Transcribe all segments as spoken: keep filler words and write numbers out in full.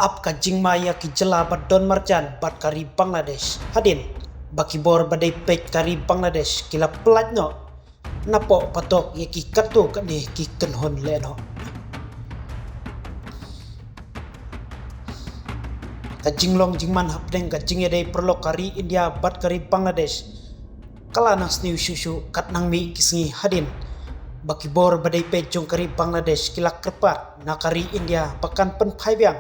Ap ka jingma ïa ki jylla ba don marjan bad ka ri Bangladesh hadien ba ki bor ba dei peit ka ri Bangladesh ki la pyllait noh napoh patok ïa ki katto katne ki kynhun lehnoh. Ka jinglong jingman hapdeng ka jingïadei paralok ka ri India bad ka ri Bangladesh ka la nang sniew shuh shuh kat nang mih ki sngi hadien ba ki bor ba dei peit jong ka ri Bangladesh ki la kyrpad na ka ri India ba kan pynphai biang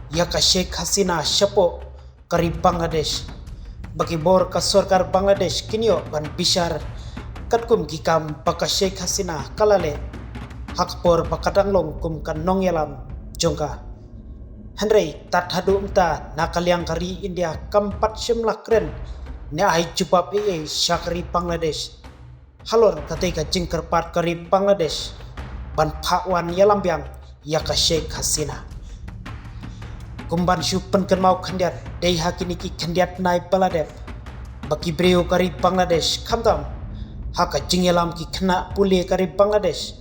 ïa ka Sheikh Hasina shapoh ka ri Bangladesh, ba ki bor ka sorkar Bangladesh kin ïoh ban bishar katkum ki kam ba ka Sheikh Hasina ka la leh ha ka por ba ka dang long kum ka nongïalam jong ka. Hynrei tad haduh mynta na ka liang ka ri India kam pat shym la kren ne ai jubab ei ei sha ka ri Bangladesh halor katei ka jingkyrpad ka ri Bangladesh ban phah wan ïalam biang ïa ka Sheikh Hasina. Kum ban shu pynkynmaw khyndiat, dei ha kine ki khyndiat bnai ba la dep ba ki briew ka ri Bangladesh, khamtam ha ka jingïalam ki khynnah pule ka ri Bangladesh,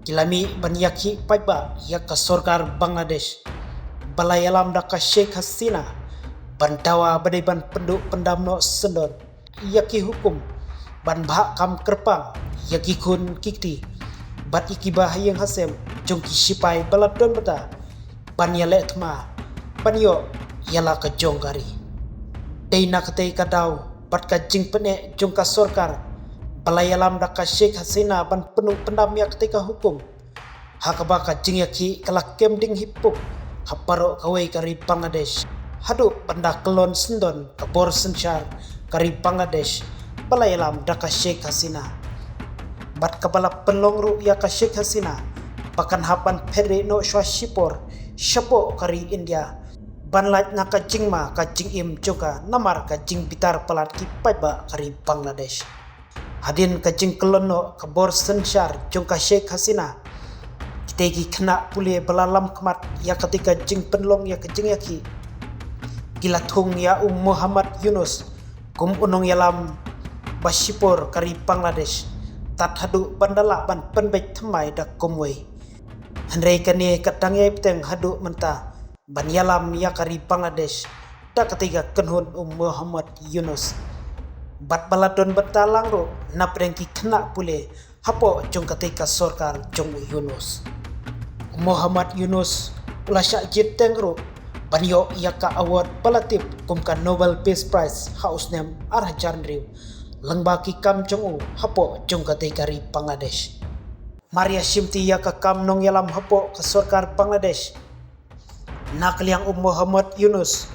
ki la mih ban ïakhih paidbah ïa ka sorkar Bangladesh ba la ïalam da ka Sheikh Hasina ban dawa ba dei ban pynduh pyndam noh syndon ïa ki hukum ban bhah kam kyrpang ïa ki khun ki kti bad ïa ki ba ha ïing ha sem jong ki sipai ba la don bynta ban ïaleh thma ban ïoh ïa la ka jong ka ri. Dei na katei ka daw bad ka jingpynneh jong ka sorkar ba la ïalam da ka Sheikh Hasina ban pynduh pyndam ïa katei ka hukum, ha kaba ka jingïakhih ka la kem ding hipuk ha baroh kawei ka ri Bangladesh, haduh ban da kyllon syndon ka bor synshar ka ri Bangladesh ba la ïalam da ka Sheikh Hasina. Bad kaba la pynlong ruh ïa ka Sheikh Hasina ba kan hap ban phet rieh noh shuwa shipor shapoh ka ri India ban lait na ka jingma ka jingim jong ka namar ka jingbitar palat ki paidbah ka ri Bangladesh. Hadien ka jingkyllon noh ka bor synshar jong ka Sheikh Hasina, kitei ki khynnah pule ba la lam khmat ïa katei ka jingpynlong ïa ka jingïakhih ki la thung ïa u Muhammad Yunus kum u nongïalam ba shipor ka ri Bangladesh, tad haduh ban da lah ban pynbeit thymmai da kumwei. Hynrei kane ka dang ïai bteng haduh mynta ban ïalam ïa ka ri Bangladesh da katei ka kynhun u Muhammad Yunus. Bad ba la don bynta lang ruh napdeng ki khynnah pule hapoh jong katei ka sorkar jong u Yunus. U Muhammad Yunus u la shah jied teng ruh ban ïoh ïa ka award ba la tip kum ka Nobel Peace Prize ha u snem ar hajar hynriew lyngba ki kam jong u hapoh jong katei ka ri Bangladesh. Mar ïa shimti ïa ka kam nongïalam hapoh ka sorkar Bangladesh, na ka liang u Muhammad Yunus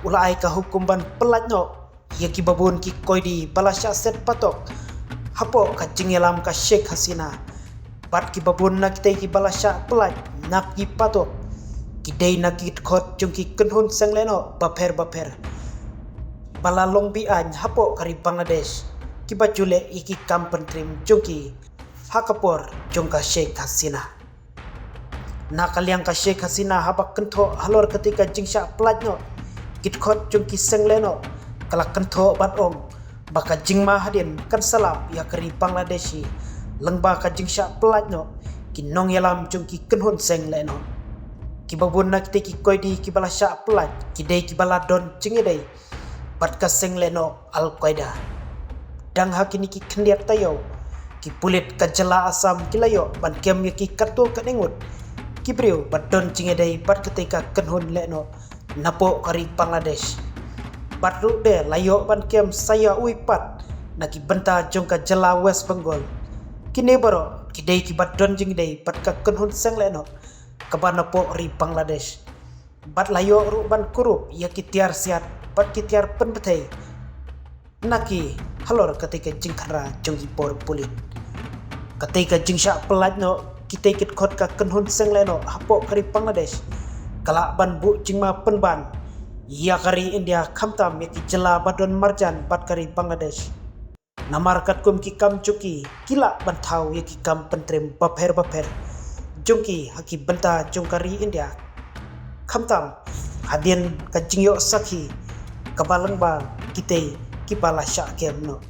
u la ai ka hukum ban pyllait noh ïa ki babun ki koidi ba la shah set patok hapoh ka jingïalam ka Sheikh Hasina. Bad ki babun na kitei ki ba la shah pyllait na ki patok ki dei na ki dkhot jong ki kynhun seng lehnoh bapher bapher ba la long be-aiñ hapoh ka ri Bangladesh, ki ba ju leh ïa ki kam pyntriem jong ki ha ka por jong ka Sheikh Hasina. Na ka liang ka Sheikh Hasina haba kynthoh halor katei ka jingshah pyllait noh ki dkhot jong ki seng lehnoh, ka la kynthoh bad ong ba ka jingma hadien kan sa lap ïa ka ri Bangladeshi lyngba ka jingshah pyllait noh ki nongïalam jong ki kynhun seng lehnoh. Ki babun na kitei ki koidi ki ba la shah pyllait ki dei ki ba la don jingïadei bad ka seng lehnoh Al Qaeda. Dang ha kine ki khyndiat taïew, ki pulit ka jylla Assam ki la ïoh ban kem ïa ki katto katne ngut ki briew ba don jingïadei bad katei ka kynhun lehnoh napoh ka ri Bangladesh. Bad ruh de la ïoh ban kem sa ïa uwei pat na ki bynta jong ka jylla West Bengal. Kine baroh ki dei ki ba don jingïadei bad ka kynhun seng lehnoh kaba napoh ri Bangladesh. Bad la ïoh ruh ban kurup ïa ki tiar siat bad ki tiar pynbthei na ki halor katei ka jingkhynra jong ki bor pulit. Katei ka jingshah pyllait noh kitei ki dkhot ka kynhun seng lehnoh hapoh ka ri Bangladesh ka lah ban buh jingma pynban ïa ka ri India, khamtam ïa ki jylla ba don marjan bad ka ri Bangladesh. Namar katkum ki kam jong ki, ki lah ban thaw ïa ki kam pyntriem bapher bapher jong ki ha ki bynta jong ka ri India, khamtam hadien ka jingïoh sakhi kaba lyngba kitei ki ba la shah kem noh.